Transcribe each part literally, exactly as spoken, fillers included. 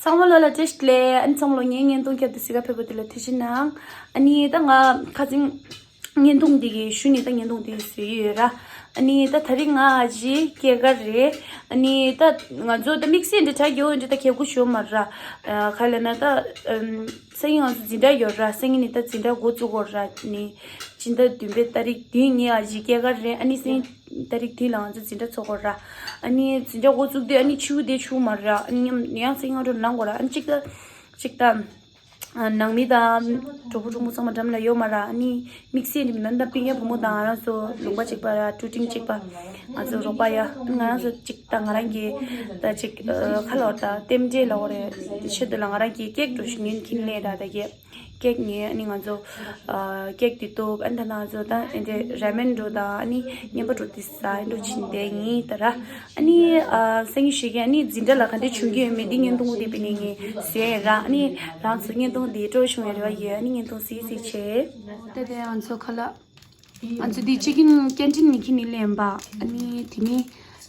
ཚང་མ་ལོ་ལ་བཀྲ་ཤིས་བདེ་ལེགས། ཨ་ནི་ཚང་མ་ལོ་ངའི་བརྙན་ཐུང་བརྒྱབ་སྟེ་གཟིགས་ག་ཕེབས་པ་དེ་ལ་ཐུགས་རྗེ་གནང་། ཨ་ནི་ད་ང་ཁ་སང་བརྙན་ཐུང་འདི་གི་གཞུག་ནས་ད་བརྙན་ཐུང་འདི་བཟོས་ཡོད་ར། ཨ་ནི་ད་དེ་རིང་ང་ཨ་ཅེ་སྐྱེས་སྐར་རེད། ཨ་ནི་ད་ང་ཚོ་ད་དམིགས་བསལ་འདི་གྲ་རྒྱས་འདི་ད་གལ་དགོས་ཞུ་མ་ར། ཨ་ག་ལ་ན་ད་ཨམ་སང་ཉིན་ང་ཚོ་འཛིན་གྲྭ་ཡོད་ར། སང་ཉིན་ནས་ད་འཛིན་གྲྭ་འགོ་བཙུགས་དགོས་ར། ནི་སྤྱི་ཟླ་བདུན་པའི་ཏ་རིག་བདུན་ཉིན་ཨ་ཅེ་སྐྱེས་སྐར་རེད། ཨ་ནི་སང་ཉིན་ཏ་རིག་བདུན་ལ་ང་ཚོ་འཛིན་གྲྭ་ཚོགས་དགོས་ར། ཨ་ནི་འཛིན་གྲྭ་འགོ་བཙུགས་དུས་ཨ་ནི་ཆུ་དེ་ཆུ་མ་ར། ཨ་ནི་ཡང་སང་ཉིན་ང་ཚོ་ལངས་དགོས་ར། ཨ་ནི་གཅིག་ད་གཅིག་ད་ཨ་ནང་མི་དང་གྲོགས་པོ་གྲོགས་མོ་ཚང་མ་འགྲམ་ལ་ཡོད་མ་ར། ཨ་ནི་དམིགས་བསལ་འདི་མིན་ན་ད་སྤུན་ཀྱག་བུ་མོ་དང་ང་རང་ཚོ་ལུང་པ་གཅིག་པ་ར། ཀྲུ་ཀྲིང་གཅིག་པ། ང་ཚོ་རོགས་པ་ཡ། ང་རང་ཚོ་གཅིག་ད་ང་རང་གི་ད་གཅིག་ཨ་ཁ་ལོ་ད་རྟེན་འབྲེལ་ལ་འོ་རེད། དེ་ཆེད་དུ་ལ་ང་རང་གི་ཀེག་འགྲོ་ཞུ་ངན་ཁྱིམ་ལས་ར། ད་ཀེག་ཀེག་ངས་ཨ་ནི་ང་ཚོ་ཨ་ཀེག་དེ་གཏུབ། ཨ་ནི་ད་ང་ཚོ་ད་ཨེ་འདྲ་ར་མེན་འགྲོ་དང་ཨ་ནི་རྔན་པ་འགྲོ་དེ་ཟ་ཨེ་འགྲོ་ཕྱིན་བསྡད་ཡིན་ད་ར། ཨ་ནི་ཨ་སང་ཉིན་ཞུ་གི་ཨ་ནི་འཛིན་གྲྭ་ལ་ག་འདྲ་བྱུང་གི་ཡོད་མེད་འདི་བརྙན་ཐུང་འདི་དཔེ་ནས་ངས་བཟོས་ཡིན་ར། ཨ་ནི་རང་ཚོ་བརྙན་ཐུང་འདི་སྤྲོ་བྱུང་བའི་རེ་བ་ཡོད། ཨ་ནི་བརྙན་ཐུང་གཟིགས་གཟིགས་བྱེད། ད་དེ་ང་ཚོ་ཁ་ལག་ང་ཚོ་འདི་ཅི་ཀིན་ཀེན་ཊིན་ནས་ཁྱེར་ནས་ལེན་པ། ཨ་ནི་དེ་ནི་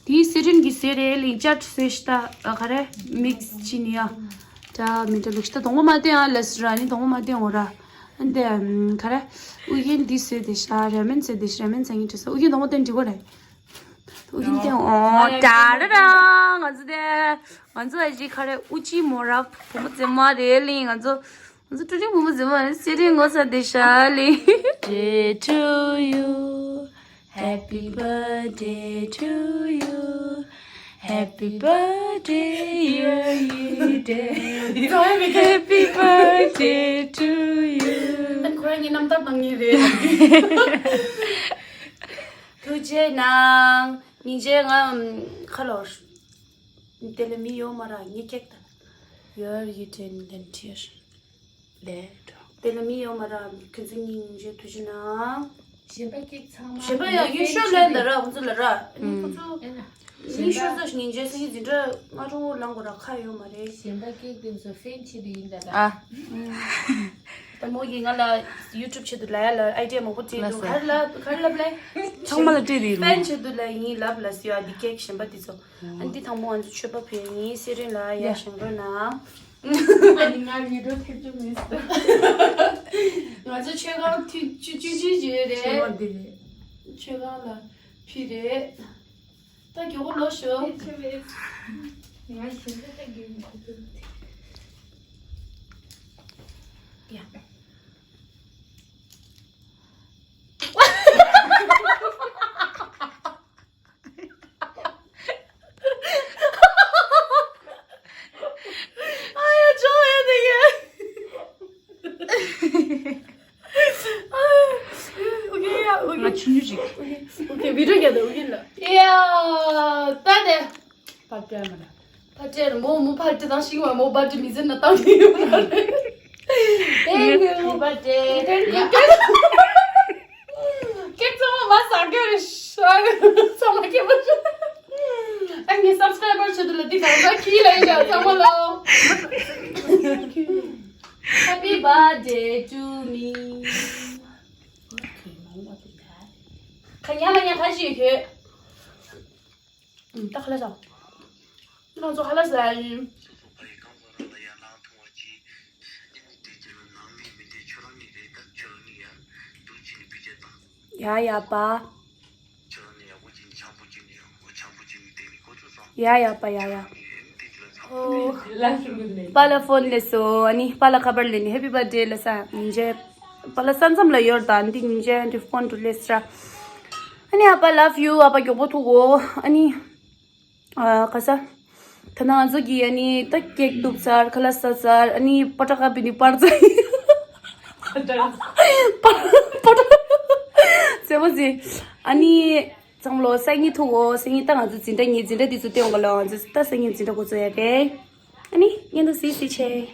དེའི་སི་རིན་གྱི་ཟས་རེད། ལིང་ཅཊ་ཟས་ཤི་ད་ག་རེ་མིག་སི་བྱས་ནས་ཡ། ད་མི་འདྲ་ལུགས་ཤི་ད་དོང་པོ་མ་བསྟན་ཨ་ལས་ར། ཨ་ནི་དོང་པོ་མ་བསྟན་འོ་ར། ཨ་ནི་དེ་ག་རེ་ཨུ་རྒྱན་འདི་ཟས་དེ་ཤ་ར་མེན་ཟས་དེ་ཤ་ར་མེན་ཟས་ངན་བྲིས་སོ། ཨུ་རྒྱན་དོང་པོ་བསྟན་འགྲིག་གོ་རེད། ཨུ་རྒྱན་བསྟན་འོ་ད་ར་ར། ང་ཚོ་དེ་ང་ཚོ་ཨ་ཅེ་ག་རེ་ཨུ་ཅི་མོ་ར་བུ་མོ་མཛེས་མ་རེད་ལིང་ང་ཚོ། ང་ཚོ་ཀྲུ་ཀྲིང་བུ་མོ་མཛེས་མ་རེད། སི་རིན་ངོ་ས་དེ་ཤ་ལི། Birthday to you, happy birthday to you, happy birthday, year you day, happy birthday to you. ད་ཁོ་རང་གི་རྣམ་ཐར་གནང་ངེས་རེད། ཐུགས་རྗེ་གནང་། ཉིན་རྗེས་ང་ཁ་ལོར། དེ་ལ་མི་ཡོད་མ་ར་ངས་ཀེག་ད། Year you day ལན་ཁྱེར། ལས་འགྲོ། དེ་ལ་མི་ཡོད་མ་ར། ཁྱོད་ཚོ་སྙིང་རྗེ་ཐུགས་རྗེ་གནང་། གཞན་པ་ཀེག་ཚང་མ་གཞན་པ་ཡང་ཡུལ་ཤོག་ལན་ད་ར་ཁོང་ཚོ་ལ་ར། ཨ་ནི་ཁོང་ཚོ་ཨེ་ན། ཉིན་ཤོག་ཚོ་ཉིན་རྗེས་སང་ཉིན་འཛིན་གྲྭ་སྔ་དྲོ་ལངས་དགོས་ར་ཁ་ཡོད་མ་རེད། གཞན་པ་ཀེག་དེ་ཚོ་ཧྥེན་ཆེད་དུ་ཡིན་ད་ར། ཨ། ད་མོ་གིས་ང་ལ་ཡུ་ཊུབ་ཆེད་དུ་ལ་ཡ་ལ་ཨའི་ཌི་ཡ་མང་པོ་སྤྲད་འདུག་ལ་ས། ག་རེ་ལབ་ག་རེ་ལབ་ལེ། ཚང་མ་ལ་སྤྲད་དེ་ཡིན། ཧྥེན་ཆེད་དུ་ལ་ཡིན་ལབ་ལ་སུ་ཡ་འདི་ཀེག་གཞན་པ་དེ་ཚོ། ཨ་འདི་དང་པོ་ང་ཚོ་མཆོད་པ་ཕུལ་ཡིན། སི་རིན་ལ་ཡ་ཡ། བཞེངས་རོགས་གནང་། ཨ་ནི་ང་ཡུ་ཊུབ་ཐེབས་རྒྱུ་མེད་ཟེར། ང་ཚོ་མཆོད་ཁང་ཐུ་ཆུ་ཆུ་ཆུ་ཆུ་རེད། མཆོད་ཁང་འདི་རེད། མཆོད་ཁང་ལ་ཕི་རེད། ད་མགྱོགས་པོ་ལོག་ཤོག་ཐེབས་རྒྱུ་མེད། ང་གཞན་པ་ད་རྒྱུ་མེད། ཡ། ཨ་ཡ་ཅོ་ཡ་དེ་ག་ཨོ་ཁེ་ཡ་ཨོ་ཁེ། ང་ཆུང་ཆུང་ཞིག་ཨོ་ཁེ་བི་ཌི་ཡོ་རྒྱག་དང་ཨོ་ཁེ་ལ། ཡ་ད་དེ། པར་ཏྲེ་མ་ན། པར་ཏྲེ་མོ་མོ་པར་ཏྲེ་དང་ཤིང་བ་མོ་པར་ཏྲེ་མི་ཟེར་ན་བཏང་གི་ཡོད་མ་རེད། ཨེ་ངའི་མོ་པར་ཏྲེ་ཡ། ཁྱེད་ཚང་མ་མ་ཟ་གི་རེད་ཤག་ཚང་མ་ཁྱེད་མ་ཤོད། ཨ་ངའི་སབ་སི་ཀ་རའི་བར་ཆེད་དུ་ལ་འདི་གང་ཟག་ཁྱི་ལ་ཡིན་ཀྱང་ཚང་མ་ལོ། Happy birthday to me. ཁ་ཉ་མ་ཉ་ཁ་ཞིག་ཡོད། ད་ཁ་ལག་ཟ། ང་ཚོ་ཁ་ལག་ཟ་ཡིན། ཡ་ཡ་པ། ཡ་ཡ་པ་ཡ་ཡ། ཨོ། པཱ་ལགས་ཕོན་སླེབས་སོང་། ཨ་ནི་པཱ་ལགས་ཁ་པར་སླེབས་ནི་ཧེ་པི་བར་ཐི་ཌེ་ལབ་ས་ཉིན་རྗེས། པཱ་ལགས་ས་མཚམས་ལ་ཡོད་རེད་ད། འདི་ཉིན་རྗེས་འདི་ཕོན་དུ་སླེབས་ས། ཨ་ནི་ཨ་ཕ་ལབ་ཡུ། ཨ་ཕ་མགྱོགས་པོ་ཐུག་གོ་ཨ་ནི། ཨ་ག་ས། ད་ནང་ང་ཚོ་གི་ཨ་ནི་ད་ཀེག་གཏུབ་ཚར། ཁ་ལག་ཟ་ཚར། ཨ་ནི་པ་ཏྲ་ཀ་པི་ནི་པར་ཚར། པ་ཏྲ་ཟེར་བ་ཟེར། ཨ་ནི་ཚང་མ་ལོ་སང་ཉིན་ཐུག་གོ་སང་ཉིན་ད་ང་ཚོ་འཛིན་གྲྭ་ངའི་འཛིན་གྲྭ་དེ་ཚོ་སྟོན་གོ་ལོ། ང་ཚོ་ད་སང་ཉིན་འཛིན་གྲྭ་འགོ་ཚུགས་ཡ་རེད། ཨ་ནི་བརྙན་ཐུང་གཟིགས་གཟིགས་བྱེད།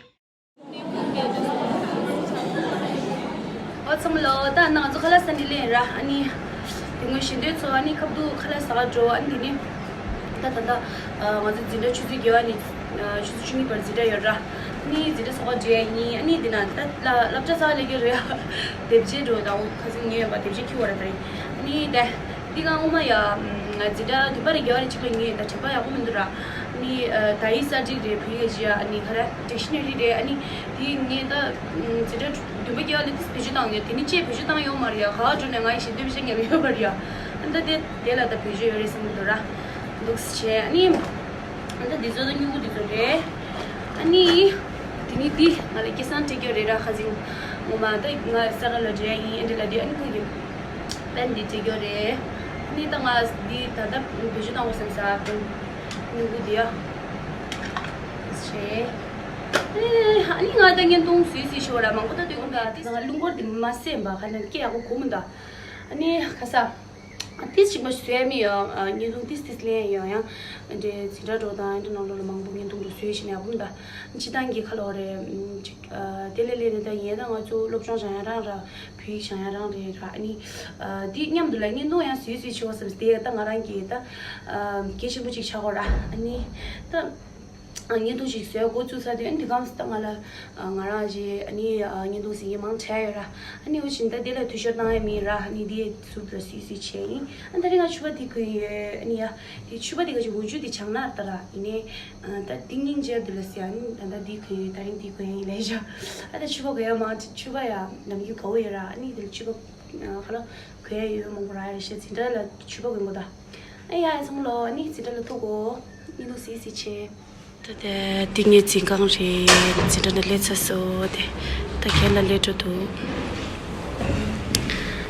ཨོ་ཚང་མ་ལོ། ད་ནང་ང་ཚོ་ཁ་ལག་ཟ་ནི་སླེབས་ར། ཨ་ནི་དེ་སྔོན་ཞལ་འདོན་ཚོ་ཨ་ནི་ཁ་བསྡུ་ཁ་ལག་ཟ་ག་འགྲོ། ཨ་ནི་དེ་ནི་ད་ད་ད་ང་ཚོ་འཛིན་གྲྭ་ཆུ་ཚོད་བརྒྱད་པ་ནས་ཆུ་ཚོད་བཅུ་གཉིས་བར་འཛིན་གྲྭ་ཡོད་ར། ཨ་ནི་འཛིན་གྲྭ་ཚོགས་པ་འགྲོ་ཡ་ཡིན། ཨ་ནི་དེ་ན་ད་སླ་སློབ་གྲྭ་ཚང་ལས་ཀྱི་རེད། དེབ་ཆེན་འགྲོ་དང་ཁ་སང་ཉོས་ཡོད་པ་དེབ་ཆེན་འཁྱེར་བ་ར་ད་རེད། ཨ་ནི་ད། འདི་ག་སྔོན་མ་ཡ། འཛིན་གྲྭ་བདུན་པ་རེ་བརྒྱད་པ་རེ་གཅིག་ལ་ཉོས་ཡིན་ད་དྲན་པ་ཡག་པོ་མི་འདུག་ར། ནི་ཨ་ད་ཡིག་གསར་བསྒྲིགས་རེད། བོད་ཡིག་ག་ཅི་ཡ། ཨ་ནི་ག་རེ་ཌིག་ཤ་ན་རི་རེད། ཨ་ནི་དེ་ངས་ད་འཛིན་གྲྭ་བདུན་པ་བརྒྱད་པ་ལ་ཏིས་བེད་སྤྱོད་བཏང་ཡོད། དེ་ནི་ཅེས་བེད་སྤྱོད་བཏང་ཡོད་མ་རེད་ཡ། ག་བ་འགྲོ་ནས་ང་ཡི་ཞལ་འདོན་པ་ཤ་ཉན་ཡོད་མ་རེད་ཡ། ཨ་ད་དེ་དེ་ལ་ད་བེད་སྤྱོད་ཡོད་རེད་བསམ་གི་འདུག་ར། འདུག་སེ་བྱས། ཨ་ནི་ཨ་ད་འདི་ཚོ་ད་སྨྱུ་གུ་འདི་ཚོ་རེད། ཨ་ནི་དེ་ནི་འདི་ང་ལ་སྐལ་བཟང་སྤྲད་རྒྱུ་རེད་ར། ཁ་སང་ངོ་མ་ད་ང་ས་ར་ལ་འགྲོ་ཡ་ཡིན། ཨ་འདི་ལ་འདི་ཨ་ནི་ཁོང་གི་པན་འདི་སྤྲད་རྒྱུ་རེད། ཨ་ནི་ད་ང་འདི་ད་ལྟ་བེད་སྤྱོད་བཏང་དགོས་བསམ་ས་དང་། སྨྱུ་གུ་འདི་ཡ། ཞེས། ཨ་ནི་ང་ད་བརྙན་ཐུང་བཟོས་བཟོས་ཤོག་ར། མང་པོ་ད་དུས་ཀུན་ད་ཏིས་ང་རླུང་འཁོར་འདི་མ་བསད་པ་ག་ནས་སྐད་ཡག་པོ་གོ་མི་འདུག་ཨ་ནི་ཁ་ས། ཏིས་གཅིག་མ་བཟོས་མི་ཡོང་། བརྙན་ཐུང་ཏིས་ཏིས་ལེན་ཡོང་ཡང་། འདྲེ་འཛིན་གྲྭ་འགྲོ་དང་འདྲེ་ནང་ལོགས་ལ་མང་པོ་བརྙན་ཐུང་འགྲོ་བཟོས་ཤེས་ན་ཡག་པོ་མི་འདུག་སྤྱིར་བཏང་གི་ཁ་ལོ་རེད། ཅིག་དེ་ལས་ལས་ནས་ད་ཡིན་ད་ང་ཚོ་སློབ་སྦྱོང་སྦྱང་ཡ་རང་ར། བོད་ཡིག་སྦྱང་ཡ་རང་རེད་ར། ཨ་ནི་འདི་མཉམ་དུ་ལ་བརྙན་ཐུང་ཡང་བཟོས་བཟོས་བྱེད་དགོས་བསམ་སྟེ། ད་ང་རང་གིས་ད་གལ་ཆེན་པོ་ཅིག་ཆགས་ཀྱི་ཡོད་ར། ཨ་ནི་ད་བརྙན་ཐུང་ཞིག་བཟོས་འགོ་བཙུགས་ཚར་དུས། ཨ་ནི་འདི་གམ་ད་ང་ལ་ང་རང་གི་ཨ་ནི་བརྙན་ཐུང་གཟིགས་མཁན་མང་དྲགས་ཡོད་ར། ཨ་ནི་འོ་བཞིན་ད་འདི་ལ་འཐུས་ཤོར་བཏང་ཡ་མིན་ར། ཨ་ནི་འདི་ཟུར་དུ་བཟོས་བཟོས་བྱས་ཡིན། ཨ་ད་རིང་ང་ཕྱུ་པ་འདི་གོན་ཡོད། ཨ་ནི་ཡ་འདི་ཕྱུ་པ་འདི་ག་ཅིག་འོ་ཇུ་འདི་ཆགས་ན་ད་ར། ཡིན་ནའི་ད་འདི་སྙིང་རྗེ་འདུག་ལ་ཟེར། ཨ་ནི་ད་ད་འདི་གོན་ཡོད། ད་རིང་འདི་གོན་ཡིན་ལས་བཞག་ཨ་ད་ཕྱུ་པ་གོན་ཡ་མང་། ཕྱུ་པ་ཡ་ནམ་རྒྱུན་དགའ་བོ་ཡོད་ར། ཨ་ནི་དེ་ལ་ཕྱུ་པ་ཁ་ལོ་གོན་ཡ་ཡོད་མང་པོ་ར་ཡ་རེད་ཤག་འཛིན་གྲྭ་ལ་ཕྱུ་པ་གོན་དགོས་ད། ཨ་ཡ་ཡ་ཚང་མ་ལོ། ཨ་ནི་འཛིན་གྲྭ་ལ་ཐུག་གོ། ཨི་ལུ་སི་སི་ཆེ། ད་དེ་འདི་ངའི་འཛིན་ཁང་རེད། འཛིན་གྲྭ་ནས་སླེབས་ཚར་སོང་། དེ་ད་གྱེན་ལ་སླེབས་འགྲོ་འདུག་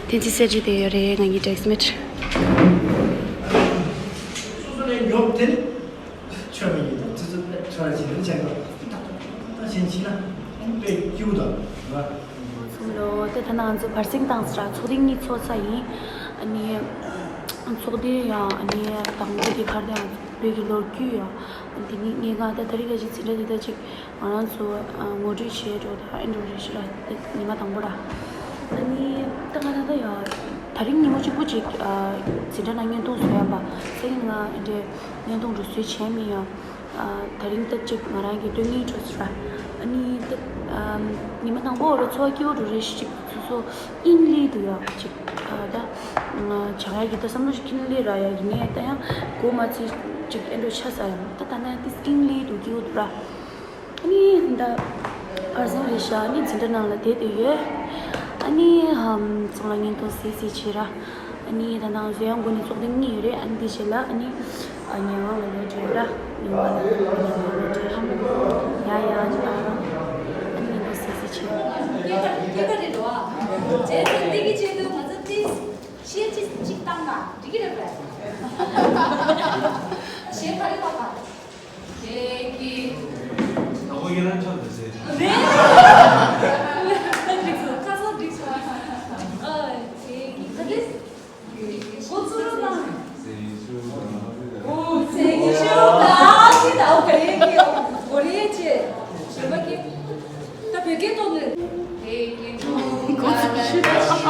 བསྟན་འཛིན་གསལ་བྱེད་དེ་ཡོད་རེད། ང་གཉིས་འགྲོགས་མེད། སོ་སོ་ལས་མགྱོགས་དེ་ནི་ཆོས་མི་ཡིན་ད། ཙི་ཙི་ཆོས་ར་ཅིག་ལ་ཆགས་འགྲོ། ད་ད་གཞན་ཕྱི་ལ་དཔེ་སྐྱིད་པོ་འདུག་ང་། ཚང་མ་ལོ། དེ་ད་ནང་ང་ཚོ་བར་སེང་བཏང་ས་ར། ཚོགས་ཐེངས་གཉིས་ཚོགས་ཚར་ཡིན། ཨ་ནི་ཚོགས་དུས་ཡང་ཨ་ནི་དང་པོ་དེ་གར་དེ་ང་ཚོ་བོད་ཀྱི་ལོ་རྒྱུས་ཡང་དེ་ནི་ངས་ང་ད་ད་རིང་ག་ཅིག་འཛིན་གྲྭ་དེ་ད་ཅིག་ང་རང་ཚོ་ངོ་སྤྲོད་བྱས་འགྲོ་ད། ཨེ་འགྲོ་རེ་ཞིག་ལ་དེ་ཉི་མ་དང་པོ་ར། ཨ་ནི་ད་ང་ད་ད་ཡང་ད་རིང་ཉིན་མོ་གཅིག་པུ་ཅིག་འཛིན་གྲྭ་ནང་བརྙན་ཐུང་བཟོ་ཡ་པ་སེང་ང་འདྲེ་བརྙན་ཐུང་འགྲོ་བཟོས་བྱས་མི་ཡང་། ད་རིང་སྟབས་ཅིག་ང་རང་གི་སྟོད་ངན་འཕྲོ་སི་ར། ཨ་ནི་སྟབས་ཉི་མ་དང་པོ་རུ་ཚོ་སྐྱིད་པོ་འགྲོ་རེ་ཞིག་ཅིག་སོ་སོ་དབྱིངས་ལས་འདུག་ཡ། ཅིག་ད་བྱ་ཡ་གི་ད་བསམ་བློ་ཞིག་ཁྱིན་ལས་ར་ཡ། ཡིན་ནའི་ད་ཡང་གོ་མ་ཚིག་ཅིག་ཨེ་འགྲོ་ཆ་ས་ཡང་ད་ད་ན་ཏིས་དབྱིངས་ལས་འདུག་སྐྱིད་པོ་འདུག་ར། ཨ་ནི་ད་ཧར་སང་རེད་ཤག་ཨ་ནི་འཛིན་གྲྭ་ནང་ལ་བསྡད་དེ་ཡོད། ཨ་ནི་ཧམ་ཚང་ལ་བརྙན་ཐུང་གཟིགས་གཟིགས་བྱེད་ར། ཨ་ནི་ད་ནང་བཟོ་ཡང་མགོ་ནས་ཚོགས་ཐེངས་གཉིས་ཡོད་རེད། ཨ་ནི་དེ་རྗེས་ལ་ཨ་ནི་ཨ་ཉལ་ཁང་ལ་ལོག་འགྲོ་ར། ཉལ་ཁང་ལ་ལོག་འགྲོ་ཧམ། ཡ་ཡ་ཨ་ནི་ད་ར། ཨ་ནི་བརྙན་ཐུང་གཟིགས་གཟིགས་བྱེད། སྐྱེས་པ་སྐྱེས་པ་རེད་འདུག་ཨ། རྗེས་སུ་འདི་གི་ཆེད་དུ་ང་ཚོ་ཏིས་ཤེས་ཅིག་ཅིག་བཏང་ན་འགྲིག་གི་རེད་པས། ཞེས་ཕ་རི་བ་དང་། ད་ཁོ་ཡ་རང་ཆགས་འདུག་ཟེར། རེད། འགྲིག་སོང་། ཁ་སང་འགྲིག་སོང་། ཨ། ད་དེ་འགོ་ཚུགས་རོགས་གནང་། ཨོ་ཟེར་གྱི་ཤོག་ད་ཅི་ད་ཨོ་ག་རེ་གི་ཨོ་རེ་ཆེ་ཞེ་མ་གི་ད་བོད་སྐད་ཐོག་ནས། འགོ་ཚུགས་ཤོག་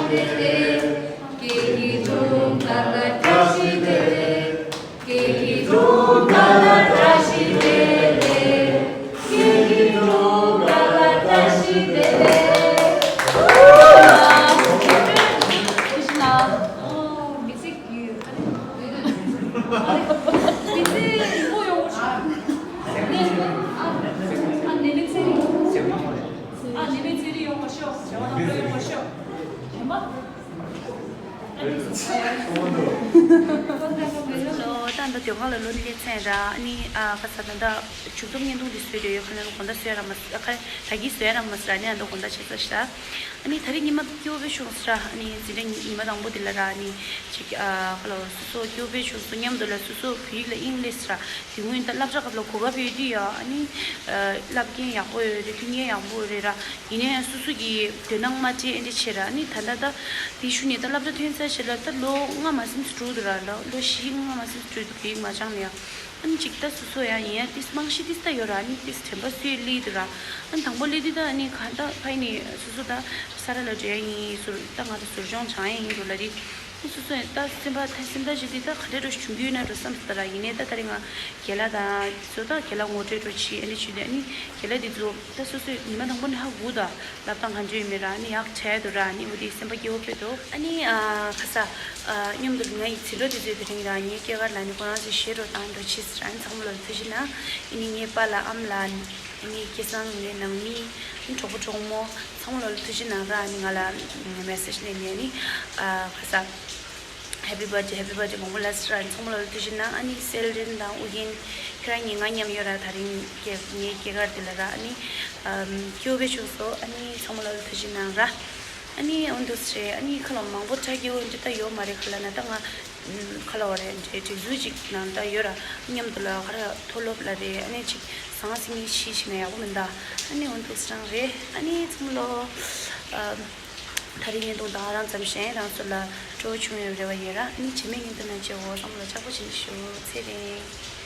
ལོ། ད་ད་དུས་སྒང་ལ་ལོ་འདི་ལས་ཚན་ར། ཨ་ནི་ཨ་ཁ་ས་ད་ད་མཇུག་སྡོམ་བརྙན་ཐུང་འདི་བཟོས་དེ་ཡོད། ཁ་ལན་དགོང་དག་བཟོས་ར་མ་ཁ་ད་གི་བཟོས་ར་མ་ཟེར། ཨ་ནི་ཨ་ད་དགོང་དག་བྱས་ས་ཤ། ཨ་ནི་ད་རེས་ཉི་མ་སྐྱིད་པོ་བྱུང་ཟེར། ཨ་ནི་འཛིན་གྲྭ་ཉི་མ་དང་པོ་དེ་ལ་ར། ཨ་ནི་ཅིག་ཨ་ཁ་ལོ་སོ་སོ་སྐྱིད་པོ་བྱུང་སོ་མཉམ་དུ་ལ་སོ་སོ་བོད་ཡིག་ལ་དབྱིངས་སླེབས་ཟེར། དེ་སྔོན་ད་སློབ་གྲྭ་སྐབས་ལ་གོ་སྐབས་ཡོད་དུས་ཡ། ཨ་ནི་ཨ་བསླབ་མཁན་ཡག་པོ་ཡོད་རེད། མཐུན་རྐྱེན་ཡག་པོ་རེད་ར། ཡིན་ན་ཡང་སོ་སོ་གི་དོན་དག་མ་འཕྲད་ཨེ་འདྲ་བྱེད་ར། ཨ་ནི་ད་ལྟ་ད་དེ་ཞུ་ནས་ད་སློབ་གྲྭ་ཐོན་ཚར་ཞེ་ལ་ད་ལོ་ལྔ་མ་ཟིན་ཙམ་འགྲོ་འདུག་ར། ལོ་ལོ་བཞི་ལྔ་མ་ཟིན་ཙམ་འགྲོ་འདུག་བོད་ཡིག་མ་སྦྱངས་ནས་ཡ། ཨ་ནི་ཅིག་ད་སོ་སོ་ཡང་ཡིན་ཡ་ཏིས་རྨང་གཞི་ཏིས་ད་ཡོད་ར། ཨ་ནི་ཏིས་དྲན་པ་སུས་སླེབས་འདུག་ར། ཨ་ནི་དང་པོ་སླེབས་དུས་ད་ཨ་ནི་ག་ད་ཕ་ཡི་ནས་སོ་སོ་ད་ས་ར་ལ་འགྲོ་ཡ་ཡིན་ཟུར་ད་ང་ད་ཟུར་སྦྱོང་སྦྱང་ཡ་ཡིན་འགྲོ་ལ་རེད། སོ་སོ་ད་སེམས་པ་ད་སེམས་ཐག་ཅིག་འདི་ད་ག་འདྲ་འགྲོ་བྱུང་རྒྱུ་ཡིན་ན་འགྲོ་བསམ་སོང་། ད་ར་ཡིན་ནའི་ད་ད་རིང་ང་རྒན་ལགས་དང་ཚོ་ད་རྒན་ལགས་ངོ་སྤྲོད་འགྲོ་བྱེད། ཨ་ནི་བྱེད་དུས་ཨ་ནི་རྒན་ལགས་འདི་ཚོ་ད་སོ་སོས་ཉི་མ་དང་པོ་ནས་ཧ་གོ་ད། ལབ་སྟངས་གང་འདྲ་ཡོད་མེད་ར། ཨ་ནི་ཡག་དྲག་འདུག་ར། ཨ་ནི་འོ་དེ་སེམས་པ་སྐྱིད་པོ་ཕེབས་འདུག་ཨ་ནི་ཨ་ཁ་ས་ཨ་མཉམ་དུ་ང་ཡི་བྱིས་འགྲོ་དེ་ཚོའི་དེ་རིང་ར་ངའི་སྐྱེས་སྐར་ལ་ནི་ཁོ་རང་ཚོས་བཞེས་འགྲོ་བཏང་འགྲོ་ཕྱིས་ར། ཨ་ནི་ཚང་མ་ལོ་ལ་ཐུགས་རྗེ་གནང་། ཨ་ནི་ངའི་པཱ་ལགས་ཨ་མ་ལགས་ཨ་ནི་སྐལ་བཟང་ངའི་ནང་མི་ཨ་ནི་གྲོགས་པོ་གྲོགས་མོ་ཚང་མ་ལོ་ལ་ཐུགས་རྗེ་གནང་ར། ཨ་ནི་ང་ལ་མེ་སེ་ཇི་སླེབས་ནས་ཨ་ནི་ཨ་ཁ་ས། Happy birthday, happy birthday མང་པོ་ལབ་སོང་ར། ཚང་མ་ལོ་ལ་ཐུགས་རྗེ་གནང་། ཨ་ནི་སེལ་རིན་དང་ཨུ་རྒྱན་ཁྱེད་རང་གཉིས་ང་མཉམ་ཡོད་ར། ད་རིང་ངའི་སྐྱེས་སྐར་དེ་ལ་ར། ཨ་ནི་ཨམ་སྐྱིད་པོ་བྱུང་སོང་། ཨ་ནི་ཚང་མ་ལོ་ལ་ཐུགས་རྗེ་གནང་ར། ཨ་ནི་འོ་འདུག་སེ་རེད། ཨ་ནི་ཁ་ལོ་མང་པོ་ཁྲ་སྐྱིད་པོ་འདི་ལྟ་ཡོད་མ་རེད། ཁ་ལ་ན་ད་ང་ཁ་ལ་བ་རེད་འདྲེ་སྒྲིག་འཛུགས་ཅིག་ནང་ལྟ་ཡོད་ར། མཉམ་དུ་ལ་ཁ་ར་མཐོ་སློབ་ལ་རེད། ཨ་ནི་ཅིག་ཟང་ཟིང་ངེ་ཤི་ཞིག་ན་ཡག་པོ་མིན་ད། ཨ་ནི་འོ་འདུག་སེ་རང་རེད། ཨ་ནི་ཚང་མ་ལོ་ཨམ། ད་རིང་བརྙན་ཐུང་དང་རང་ཙམ་བཞིན། རང་ཚོ་ལ་སྤྲོ་བོ་བྱུང་ཡོད་རེ་བ་ཡོད་ར། ཨ་ནི་རྗེས་མའི་བརྙན་ཐུང་ནང་མཇལ་འོ། ཚང་མ་ལ་ལྕགས་པོ་བྱིན་ཞུ། ཚེ་རིང་།